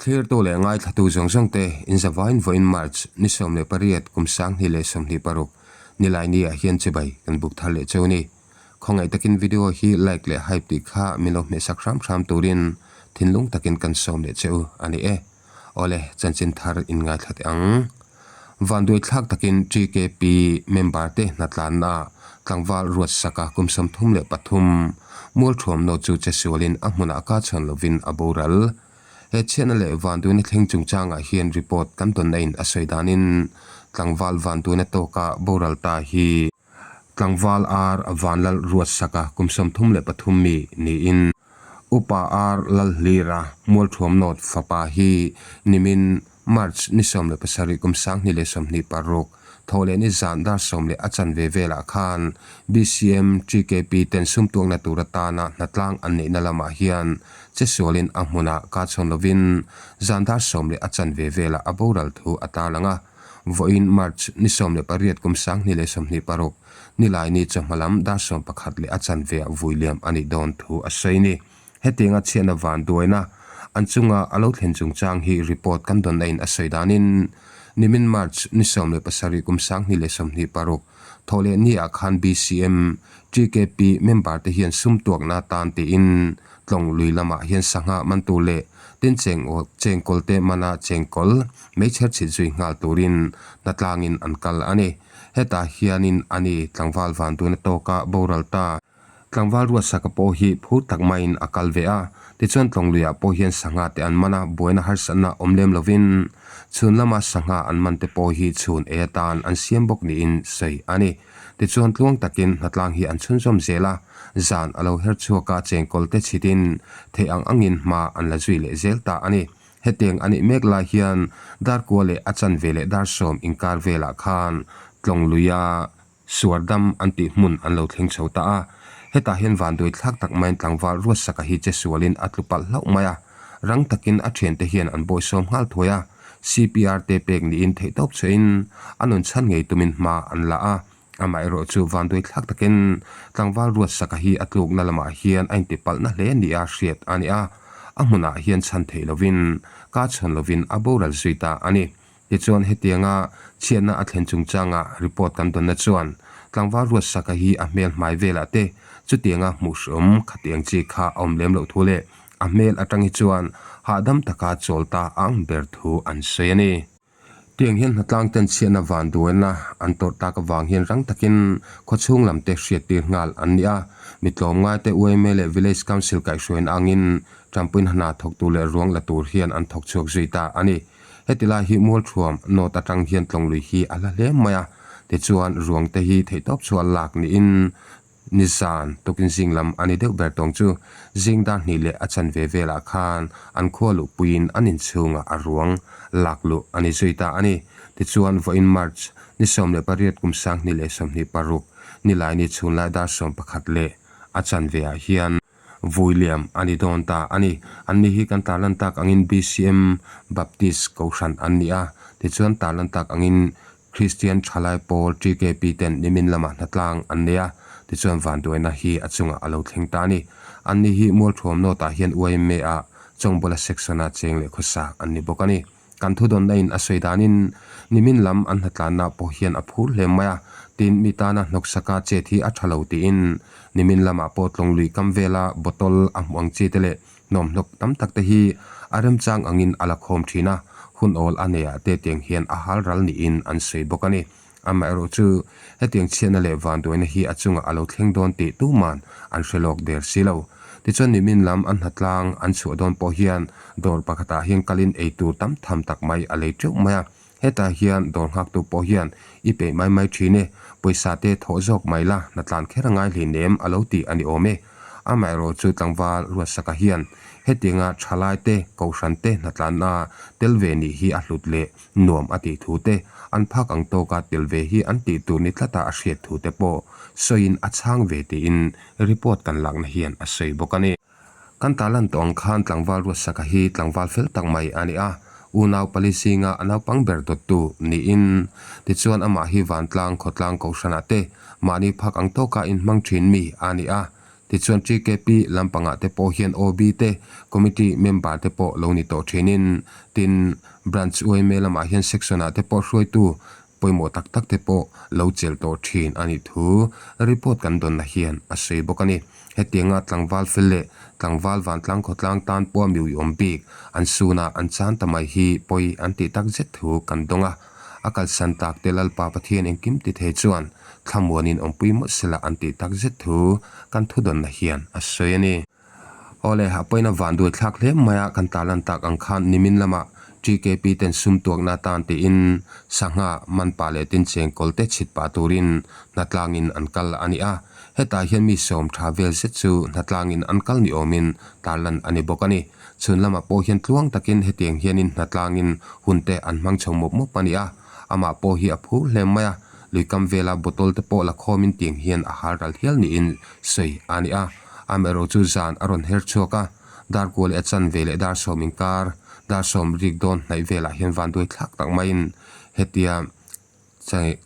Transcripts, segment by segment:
Thlirtu leh ngaithlatu zawng zawng te inzavain vawiin March ni 18 kum 2026 Nilaini ah hian chibai kan buk thar leh cheu ni. Khawngaih takin video hi like leh hype tih kha min lo hmehsak hram hram turin thinlung takin kan sawm leh cheu a ni e. Awle, chanchin thar in ngaithla teh ang. Vanduai thlak takin TKP member te hnatlanna ah tlangval Ruatsaka kum 33 Mualthuamnaw chu che sualin a hmunah ka chhawn lovin a boral. He chhiatna leh vanduaina thleng chungchangah hian report kan tawnna in a sawi danin tlangval vanduaina tawka boral ta hi tlangval Ar Vanlal Ruatsaka kum 33 mi niin Upa Ar Lalhlira Mualthuamnawt fapa hi nimin March ni 17 kum 2026 tho leh ni zan dar sawm leh a chanve velah khan BCM TKP ten sumtuakna tur atana hnatlang an neihna lamah hian che sualin a hmunah ka chhawn lovin zan dar sawm leh a chanve velah a boral thu a tarlang a. Vawiin March ni 18 kum 2026 Nilaini chawhma lam dar 11 leh a chanveah vui liam a nih dawn thu a sawi ni. Hetianga chhiatna van duaina an chunga a lo thlen chungchang hi report kan dawn aiin a sawi danin nimin March ni 17 kum 2026 thawh leh ni ah khan BCM TKP member te hian sum tuakna tan tiin tlawng lui lamah hian sangha man tur leh tin cheng chengkawl te mana chengkawl meichher chhit zui nghal turin hnatlangin an kal a ni. Hetah hianin ani tlangval van duaina tawka boral ta. Tlangval Ruatsaka pawh hi phur tak maiin a kal ve a, tichuan Tlawngluiah pawh hian sangha te an man a, buaina harsatna awm lem lovin chhun lama sangha an man te pawh hi chhun ei atan an siam bawk niin sawi a ni. Tichuan tluang takin hnatlang hi an chhunzawm zel a, zan a lo her chhuak a, chengkawl te chhitin theih ang angin hma an la zui leh zel ta a ni. Hetiang a nih mek lai hian Darkua leh a chanve leh dar sawm inkar velah khan Tlawngluia Suardam an tih hmun an lo thleng chho ta a, hetah hian vanduai thlak tak maiin tlangval Ruatsaka hi che sualin a tlu palh hlauh mai a, rang takin a thiante hian an bawihsawm nghal thuai a, CPR te pek niin theihtawp chhuahin a nun chhan ngei tumin hma an la a, amaherawh chu vanduai thlak takin tlangval Ruatsaka hi a tlukna lamah hian a intipalhna hle nia hriat a ni a, a hmunah hian chhan theih lovin ka chhawn lovin a boral zui ta a ni. Tichuan hetianga chhiatna a thlen chungchanga report kan dawnna chuan tlangval Ruatsaka hi a hmel hmai velah te chutianga hmuhhriawm khatiang chi kha a awm lem loh thu leh a hmel atang hi chuan hahdam taka chawl ta a ang ber thu an sawi a ni. Tiang hian hnatlang ten chhiatna van duaina an tawrh tak avang hian rang takin khawchhung lam te hriattir nghal an ni a, mi tlawmngai te yma leh Village Council kaihhruaina angin Ṭampuiin hna thawktu leh ruang la tur hian an thawk chhuak zui ta a ni. Heti lai hi Mualthuam North atang hian Tlawnglui hi a hla hle mai a, tichuan ruang te hi theihtawp chhuah lak niin nizan tukin zing lam a ni deuh ber tawng chu zing dar hnih leh a chanve velah khan an khua luhpuiin an inchhungah a ruang lak luh a ni zui ta a ni. Tichuan vawiin March ni 18 kum 2026 Nilaini chhunlai dar 11 leh a chanve ah hian Vui liam a ni dawn ta a ni. Anni hi kan tarlan tak angin BCM Baptist Kohhran an ni a, tichuan tarlan tak angin Kristian Thalai Pawl TKP ten nimin lamah hnatlang an nei a, tichuan vanduaina hi a chungah a lo thleng ta a ni. Anni hi Mualthuam North ah hian YMA ah Chawngbawla Section a cheng leh khawsa an ni bawk a ni. Kan thudawnna in a sawi danin nimin lam an hnatlanna pawh hian a phur hle mai a, tin mi tana hnawksaka chet hi a tha lo tiin nimin lamah pawh tlawng lui kam vela bottle a hmuh ang chi te leh hnawmhnawk tam tak te hi a remchang angin a la khawm thin a, hun awl a nei ah te tiang hian a hal ral niin an sawi bawk a ni. Amaherawh chu hetiang chhiatna leh vanduaina hi a chungah a lo thleng dawn tih tuman an hre lawk der si lo. Tichuan nimin lam an hnatlang an chhuah dawn pawh hian dawr pakhatah hian kalin ei tur tam tham tak mai a lei teuh mai a. Hetah hian dawr nghaktu pawh hian i peih mai mai thin e, pawisa te thawh zawk mai la, hnatlan kher a ngai hleinem a lo ti a ni awm e. Amaherawh chu tlangval Ruatsaka hian hetianga thalai te, kohhran te hnatlanna tel ve nih hi a hlut leh nuam a tih thu te, an phak ang tawka tel ve hi an tih tur ni tlata a hriat thu te pawh sawiin a chhang ve tiin report kan lakna hian a sawi bawk a ni. Kan tarlan tawh ang khan tlangval Ruatsaka hi tlangval fel tak mai a ni a, unau pali zinga a naupang ber dawttu niin tichuan amah hi vantlang khawtlang kohhranah te mahni phak ang tawka inhmang thin mi a ni a. Tichuan TKP lampangah te pawh hian OB te, Committee member te pawh lo ni tawh thinin, tin, Branch yma lamah hian Section ah te pawh hruaitu pawimawh tak tak te pawh lo chelh tawh thin a nih thu report kan dawnna hian a sawi bawk a ni. Hetianga tlangval fel leh tlangval vantlang khawtlang tan pawha mi uiawm bik an suna an chan ta mai hi pawi an tih tak zet thu kan dawng a. A kalsan tak te Lalpa Pathian engkim ti thei chuan thlamuanin awmpui mawlh sela an tih tak zet thu kan thudawnna hian a sawi a ni. Awle, a pawina van duai thlak hle mai a, kan tarlan tak ang khan nimin lamah TKP ten sum tuakna atan tiin sangha man pah leh tin chengkawl te chhit pah turin hnatlangin an kal a ni a. Hetah hian mi sawm tha vel zet chu hnatlangin an kal ni awmin tarlan a ni bawk a ni. Chhun lamah pawh hian tluang takin hetiang hianin hnatlangin hun te an hmang chho mawp mawp a ni a, amah pawh hi a phur hle mai a, luikam vela bottle te pawh la khawmin tiang hian a hal ral hial niin sawi a ni a. Amaherawh chu zan a rawn her chhuak a, dar kua leh a chanve leh dar sawm inkar, dar sawm rik dawn hnaih velah hian vanduai thlak tak maiin hetia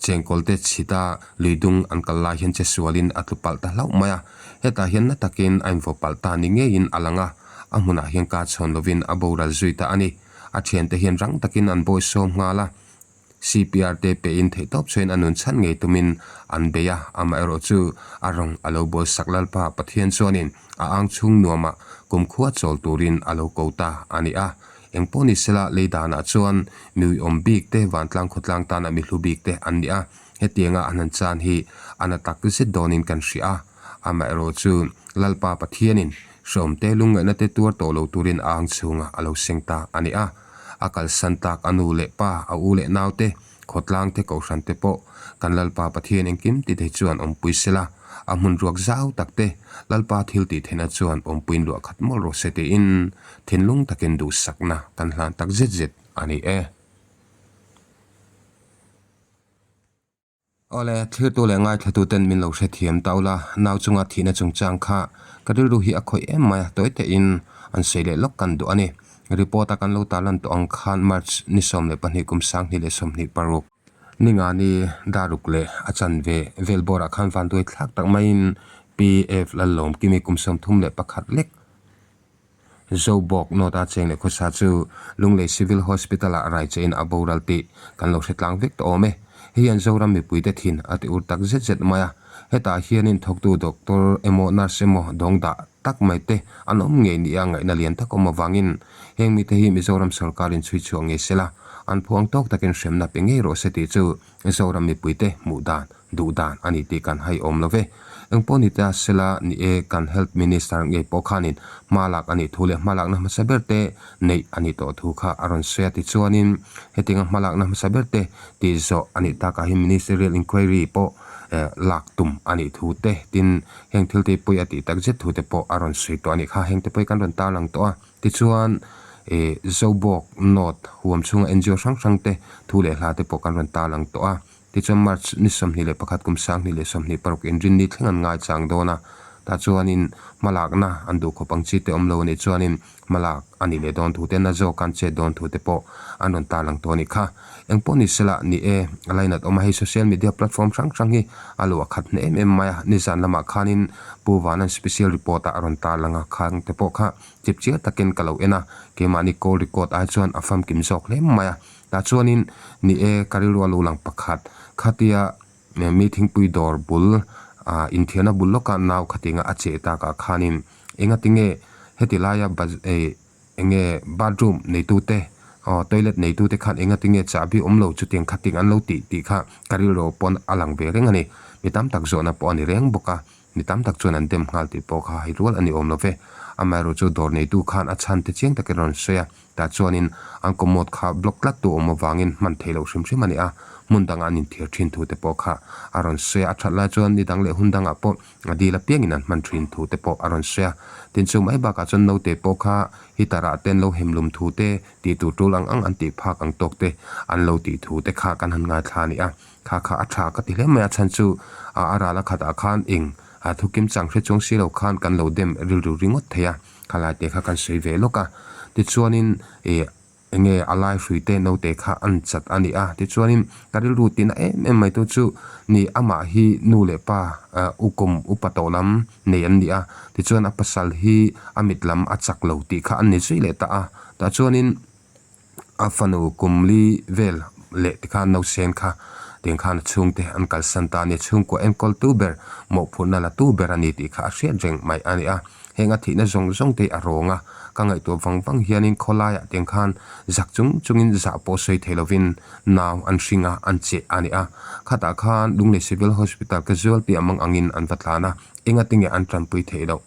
chengkawl te chhita lui dung an kal lai hian che sualin a tlu palh ta hlauh mai a. Hetah hian na takin a invaw palh ta ni ngeiin a lang a, a hmunah hian ka chhawn lovin a boral zui ta a ni. A thiante hian rang takin an bawisawm nghal a. CPR te pehin theihtawp chuan a nun chhan ngei tumin an bei a, amaherawhchu a rawng a lo bawl sak Lalpa Pathian chuanin a ang chhung nuamah kumkhua chawl turin a lo ko ta a ni a. Engpawh ni sela lei danah chuan mi uiawm bik te vantlang khawtlang tana mi hlu bik te an ni a, hetianga an han chan hi a na tak zet dawnin kan hria a, amaherawhchu Lalpa Pathianin hreawmte lungngaihna te tuar tawh lo turin a ang chhungah a lo seng ta a ni a. A kalsan tak a nu leh pa, a u leh naute, khawtlang te kohhran te pawh kan Lalpa Pathian engkim ti thei chuan awmpui sela, a hmun ruak zau tak te Lalpa thil tih theihna chuan awmpuiin luah khat mawlh rawh se tiin thinlung takin duhsakna kan hlan tak zet zet a ni e. Awle, thlirtu leh ngaithlatuten min lo hrethiam ta ula, nau chunga thihna chungchang kha ka rilru hi a khawih em mai a, tawi tein an sawi leh lawk kan duh a ni. Report a kan lo tarlan tawh ang khan March ni 12 kum 2026, ni nga ni daruk leh a chanve vel bawrah khan vanduai thlak tak maiin PF Lallawmkimi kum 31 lek Zobawk North-a cheng leh khawsa chu Lunglei Civil Hospital-ah rai chein a boral tih kan lo hre tlang vek tawh awm e. Hei hian Zoram mipuite thin a ti ur tak zet zet mai a. Hetah hianin thawktu doctor emaw nurse emaw dawng dah tak mai te an awm ngei nia ngaihna lian tak awm avangin heng mite hi Mizoram sawrkarin chhui chhuah ngei se la, an phuang tawk takin hremna pe ngei rawh se tih chu Zoram mipuite hmuh dan, duh dan a ni tih kan hai awm lo ve. Engpawh ni ta sela ni e, kan Health Minister ngei pawh khanin hma lak a nih thu leh hma lakna hmasa ber te neih a nih tawh thu kha a rawn sawi a. Tichuanin hetianga hma lakna hmasa ber te tih zawh a nih takah hian Ministerial Inquiry pawh lak tum a nih thu te, tin heng thil te pawi a tih tak zet thu te pawh a rawn sawi tawh a nih kha. Heng te pawh hi kan rawn tarlang tawh a. Tichuan, ih Zobawk North huam chhunga NGO hrang hrang te thu leh hla te pawh kan rawn tarlang tawh a. Tichuan March ni 21 kum 2026 inrinni thleng an ngaichang dawn a. Tah chuanin hmalakna an duh khawp ang chi te awm lo a nih chuanin hmalak a nih leh dawn thu te, na zawk an chet dawn thu te pawh an rawn tarlang tawh a nih kha. Engpawh ni sela ni e, a lainat awm a, hei social media platform hrang hrang hi a luah khat hneh em em mai a. Nizan lamah khanin Pu Vanan special report ah a rawn tarlang a, khang te pawh kha Chip chiar takin ka lo en a, keimahni call record ai chuan a famkim zawk hle mai a. Tah chuanin ni e, ka rilru a lo lang pakhat. Khatia mi thingpui dawr bul ah inthiarna bul lawka nau khatinga a cheh takah khanin engatinge heti laia baz eh enge bathroom neitute aw toilet neitute khan engatinge chahbi awm lo chutiang khating an lo tih tih kha ka rilru pawn a lang ve reng a ni. Mi tam tak zawhna pawh a ni reng bawk a. Mi tam tak chuan an dem nghal tih pawh kha hai rual a ni awm lo ve. Amaherawh chu dawr neitu khan a chhan te chiang takin a rawn sawi a, tah chuanin an commode kha block tlat tu awm avangin hman theih loh hrim hrim a ni a, hmun dangah an inthiar thin thu te pawh kha a rawn sawi a, a that lai chuan ni dang leh hun dangah pawh a dil apiangin an hman thin thu te pawh a rawn sawi a. Tin chu mai bakah chuan naute pawh kha heater ah te an lo hem lum thu te, tih tur tul ang ang an tih phak ang tawk te an lo tih thu te kha kan han ngaithla a ni a. Kha kha a tha ka ti hle mai a, chhan chu a ral a khatah khan eng thu kim chang hre chuang si lo khan kan lo dem rilru ringawt thei a, kha lai te kha kan sawi ve lawk a. Tichuanin ih. Enge a lai hrui te naute kha an chat a ni a, tichuanin ka rilru tina em em mai tu chu ni amah hi nu leh pa u kum upa tawh lam nei an ni a, tichuan a pasal hi a mit lam a chak lo tih kha an ni zui leh ta a, tah chuanin a fanu kum li vel leh tikhan nausen kha tiang khan a chhungte an kalsan ta a ni, chhungkua enkawl tu ber mawhphurhna la tu ber a ni tih kha a hriat reng mai a ni a. Heng a thihna zawng zawng te hi a rawng a, ka ngaihtuah vang vang hianin khawlaiah tiang khan zak chung chungin zah pawh sawi thei lovin nau an hring a, an cheh a ni a. Khatah khan Lunglei Civil Hospital casualty a mang angin an va tlan a, engati nge an tanpui theih loh?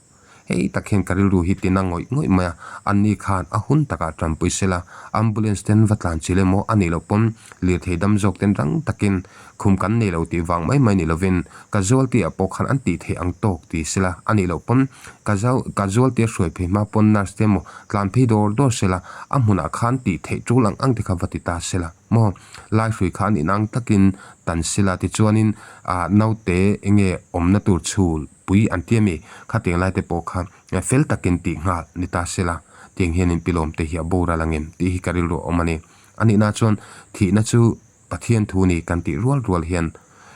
Hei tak hian ka rilru hi tina ngawih ngawih mai a, anni khan a hun takah tanpui sela, ambulance ten va tlan chil emaw a nih loh pawn lirthei dam zawk ten rang takin khum kan nei lo tih vang mai mai ni lovin Ka zualti ah pawh khan an tih theih ang tawk ti sela, a nih loh pawn ka zau ka zualti a hruai phei hma pawn nurse te emaw tlan phei dawr dawr sela, a hmunah khan tih theih tul ang ang te kha va ti ta sela maw? Lai hrui kha an inang takin tan sela tichuanin ah naute enge awmna tur chhul pui an ti ami? Khatiang lai te pawh kha fel takin tih nghal ni ta sela, tiang hianin pilawm te hi a boral angem tih hi ka rilru a awm a ni. A nihna chuan thihna chu Pathian thu ni kan tih rual rual hian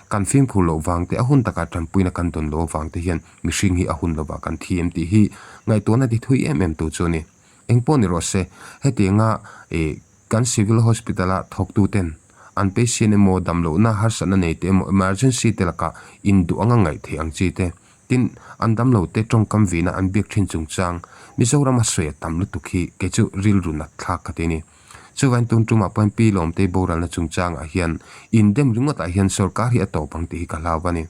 kan fimkhur loh vang te, a hun takah tanpuina kan dawn loh avang te hian mihring hi a hun lovah kan thi em tih hi ngaihtuahna ti thui em em tu chu a ni. Engpawh ni rawh se, hetianga ih kan Civil Hospital a thawktu ten an patient emaw damlohna harsatna nei te emaw emergency te lakah induh anga ngaih theih ang chi te, tin an damlo te tawngkam vihna an biak thin chungchang Mizorama sawi a tam lutuk hi kei chu rilru nat thlak ka ti a ni. Chuvain tun tumah pawhin Pi Lawmtei boralna chungchangah hian indem ringawtah hian sorkar hi a tawp ang tih hi ka hlau a ni.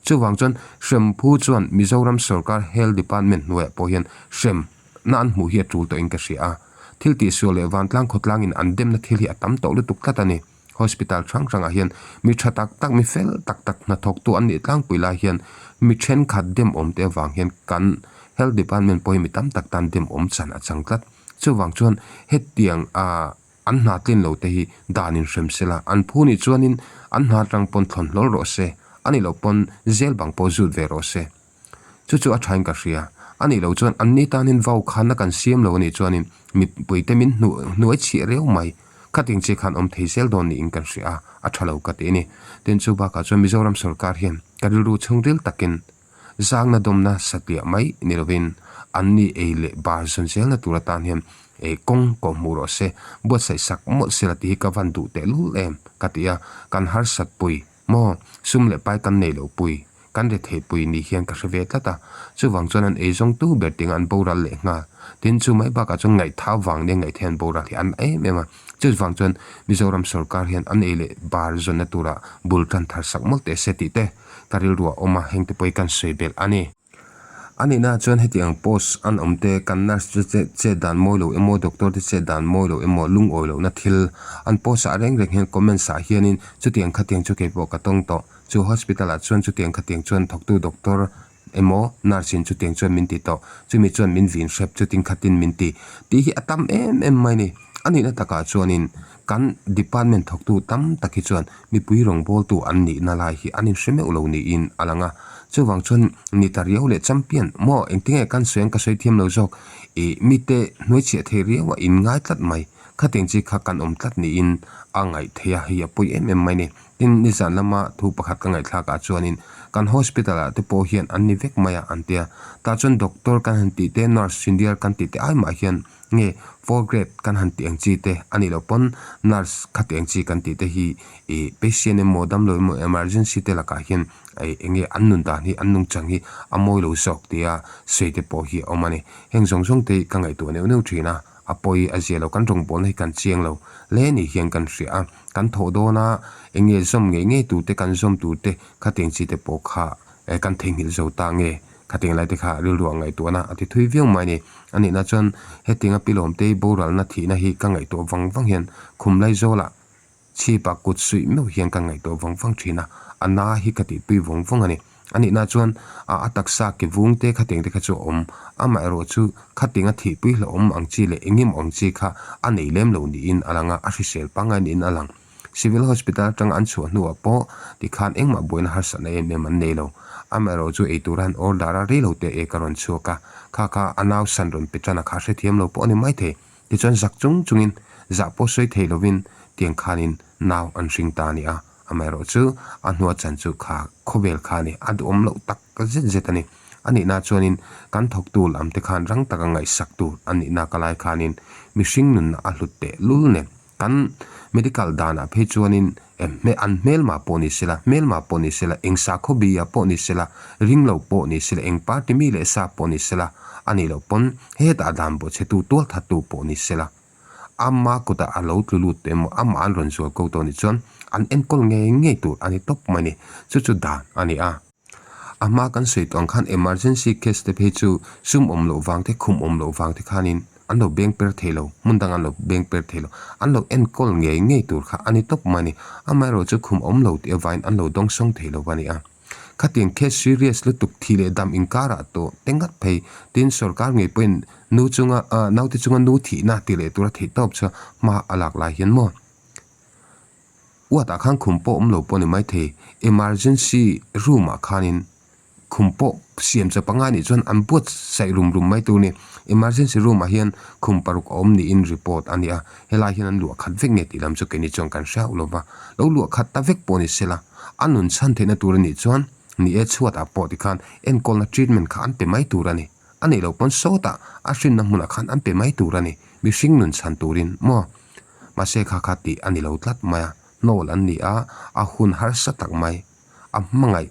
Chuvang chuan hrem phu chuan Mizoram sorkar Health Department hnuaiah pawh hian hremna an hmuh hi a tul tawhin ka hria a. Thil tihsual leh vantlang khawtlangin an demna thil hi a tam tawh lutuk tlat a ni. Hospital hrang hrangah hian mi tha tak tak, mi fel tak tak hnathawktu an nih tlangpui lai hian mi thenkhat demawm te avang hian kan Health Department pawh hi mi tam tak tan demawm chan a chang tlat. Chuvang chuan hetiang a an hna tlin lo te hi dan in hrem sela, an phu nih chuanin an hna atang pawn thlawn hlawl rawh se, a nih loh pawn zel bang pawh zut ve rawh se. Chu chu a thain ka hria. A nih loh chuan anni tanin vau khanna kan siam lo a nih chuanin mipuite min hnuh hnuai chhiah riau mai. Khating che khan awm thei zel dawn niin kan hria a, a tha lo ka ti a ni. Tin chu bakah chuan Mizoram sorkar hian ka rilru chhungril takin Zangna dawmna satliah mai ni lovin anni ei leh bar zawn zelna tur atan hian ei kawng kawh hmuh rawh se, buatsaih sak mawlh sela tih hi ka van duh tehlul em ka ti a, kan harsat pui maw, sum leh pai kan nei lo pui, kan rethei pui ni hian ka hre ve tlat a, chuvang chuan an ei zawng tu ber tinga an boral leh nghal, tin chu mai bakah chuan ngaihthau vang nia ngaihthei an boral hi an em em a, chuvang chuan Mizoram sorkar hian an ei leh bar zawnna turah bul tan thar sak mawlh teh se tih te. Ka rilru a awm a, hengte pawh hi kan sawi belh a ni. A nihna chuan heti ang post an awm te, kan nurse te chet dan mawi lo emaw, doctor te chet dan mawi lo emaw, lungawi lohna thil an post ah reng reng hian comments ah hianin chutiang khatiang chu keipawh ka tawng tawh. Chu hospital ah chuan chutiang khatiang chuan thawktu doctor emaw nurse in chutiang chuan min ti tawh, chumi chuan min vin hrep chutin khatin min ti tih hi a tam em em mai a ni. A nihna takah chuanin kan department thawktu tam tak hi chuan mipui rawngbawltu an nihna lai hi an inhre meuh lo niin a lang a, chuvang chuan ni ta riau leh champion maw engtinge kan sawi ang ka sawi thiam lo zawk ih mite hnuaichhiah thei riau a in ngai tlat mai khatiang chi kha kan awm tlat niin a ngaih theih a, hei a pawi em em mai a ni. Tin, nizan lama thu pakhat ka ngaihthlak ah chuanin kan hospital ah te pawh hian an ni vek mai a an tia, tah chuan doctor kan han tih te nurse senior kan tih te ai mah hian nge four grade kan han tih ang chi te a nih loh pawn nurse khati ang chi kan tih te hi ih patient emaw damlo emaw emergency te lakah hian ih eng nge an nun dan hi an nungchang hi a mawi lo zawk tia sawi te pawh hi a awm a ni. Heng zawng zawng te hi ka ngaihtuah neuh neuh thin a, a pawi a zia lo kan rawngbawlna hi kan chiang lo hle ni hian kan hria a, kan thawh dawn a eng nge zawm ngei ngei tur te kan zawm tur te khati ang chi te pawh kha kan theihnghilh zo ta nge. Khatiang lai te kha rilru a ngaihtuahna a ti thui viau mai a ni. A nihna chuan hetianga Pilawmtei boralna thihna hi ka ngaihtuah vang vang hian khum Laizawlah chhipa kut suih meuh hian ka ngaihtuah vang vang thin a, a na hi ka tihpui vawng vawng a ni. A nihna chuan a a taksa ke vung te khatiang te kha chu a awm, amaherawh chu khatianga thihpui hlauhawm ang chi leh engemaw ang chi kha a nei lem lo niin a lang a, a hrisel pangngai niin a lang. Civil Hospital atanga an chhuah hnuah pawh tikhan engmah buaina harsatna em em an nei lo. Amaherawh chu eitur a han order a, reilo te ek a rawn chhuak a, kha kha a nau san rawn pe tan a kha hrethiam lo pawh a ni maithei. Tichuan zak chung chungin Zah pawh sawi thei lovin tiang khanin nau an hring ta a ni a, amaherawhchu a hnua chan chu kha khawvel kha a ni, a duhawm loh tak zet zet a ni. A nihna chuanin kan thawktu lam te khan rang taka ngaihsak tur a nihna ka lai khanin mihring nunna a hlut teh lul nen kan medical danah phei chuanin an hmelma pawh ni sela, hmelma pawh ni sela, eng sakhaw bia pawh ni sela, ringlo pawh ni sela, eng party mi leh sa pawh ni sela, a nih loh pawn hetah dan bawhchhetu tualthattu pawh ni sela. Ama kutah a lo tlu lut emaw amah an rawn zual ko tawh nih chuan an enkawl ngei ngei tur a ni tawp mai ni. Chu chu dan a ni a. A hma kan sawi tawh ang khan emergency case te phei chu sum awm loh vang te khum awm loh vang te khanin an lo beng per thei lo, hmun dang an lo beng per thei lo. An lo enkawl ngei ngei tur kha a ni tawp mai ni. Amaherawhchu chu khum awm lo tih avangin an lo dawngsawng thei lo a ni a. Khatiang case serious lutuk thi leh dam inkarah tawh te ngat phei tin sorkar ngei pawhin nu chunga ah naute chunga nu thihna tih leh tura theih tawp chu hma a lak lai hian maw uatah khan khum pawh awm lo pawh a ni maithei emergency room ah khanin khum pawh siam chawp a ngai nih chuan an buatsaih rum rum mai tur a ni. Emergency room ah hian khum paruk a awm niin report a ni a, helai hian an luah khat vek nge tih lam chu keini chuan kan hre hauh lo va, lo luah khat ta vek pawh ni sela a nun chhan theihna tur a nih chuan ni e chhuat ah pawh tikhan enkawlna treatment kha an pe mai tur a ni. A nih loh pawn sawtah a hrinna hmunah khan an pe mai tur a ni, mihring nun chhan turin maw? Mahse kha kha tih a ni lo tlat mai a, hnawl an ni a, a hun harsa tak mai, a hmangaih.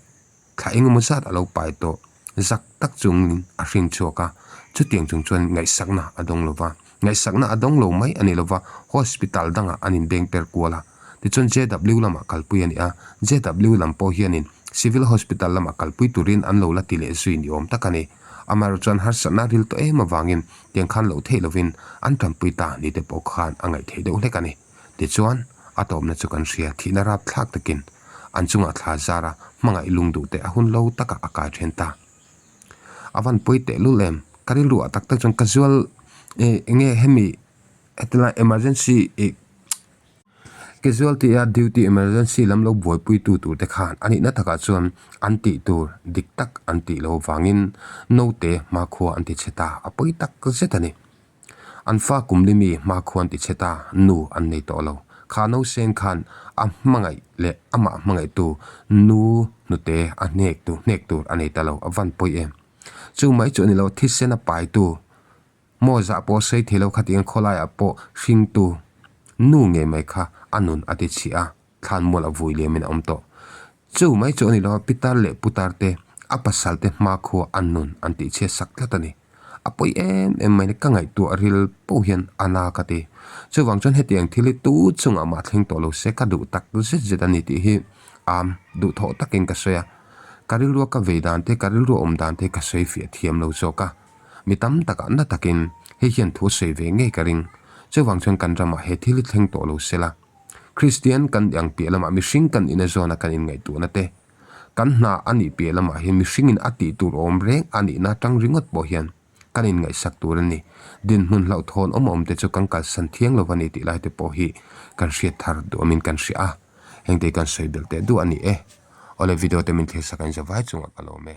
Thla engemaw zat a lo pai tawh, zak tak chungin a hring chhuak a, chutiang chung chuan ngaihsakna a dawng lo va. Ngaihsakna a dawng lo mai a ni lo va, hospital dangah an inbeng per kual a. Tichuan JW lamah kalpui a ni a, JW lam pawh hianin Civil Hospital lamah kalpui turin an lo la ti leh zui ni awm tak a ni. Amaherawh chuan harsatna ril tawh em avangin tiang khan loh theih lovin an tanpui ta ni te pawh khan a ngaihtheih deuh hlek a ni. Tichuan, a tawpna chu kan hria, thihna rapthlak takin an chungah thla zar a, hmangaih lung duh te a hun lo takah a kai then ta. A van pawi teh lul em? Ka rilru ah tak tak chuan casual eh enge hemi hetilai emergency ih casualty a duty emergency lam lo buaipui tu tur te khan a nihna takah chuan an tih tur dik tak an tih loh avangin naute hmakhua an ti chhe ta, a pawi tak zet a ni. An fa kum li mi hmakhua an ti chhe ta, nu an nei tawh lo. Kha nauseng khan a hmangaih leh amah hmangaihtu nu hnute a hnek tur hnek tur a nei ta lo, a van pawi em. Chu mai chu a ni lo, thisen a paitu, maw zah pawh sawi thei lo khatiang khawlaiah pawh hringtu nu ngei mai kha a nun a ti chhia a. Thlanmual a vui liamin a awm tawh. Chu mai chu a ni lo a, pitar leh putar te, a pasal te hmakhua an nun an tih chhiat sak tlat a ni. A pawi em em mai ni, ka ngaihtuah ril pawh hian a na ka ti. Chuvang chuan hetiang thil hi tu chungah mah thleng tawh lo se ka duh tak zet zet a ni tih hi am duhthawh takin ka sawi a. Ka rilrua ka vei dan te, ka rilrua awm dan te ka sawi fiah thiam lo zawk a. Mi tam takah na takin hei hian thu a sawi ve ngei ka ring. Chuvang chuan kan ramah he thil hi thleng tawh lo se la. Kristian kan ang piah lamah mihring kan ina zawna kan inngaihtuahna te, kan hna a nih piah lamah hian mihringin a tih tur awm reng a nihna atang ringawt pawh hian kan inngaihsak tur a ni. Dinhmun hlauhthawn awm awm te chu kan kalsan thiang lo a ni tih lai te pawh hi kan hriat thar duhawmin kan hria a, hengte hi kan sawi belh teh duah a ni e. Awle video te min thlir sak a inzawvai chungah ka lawm e.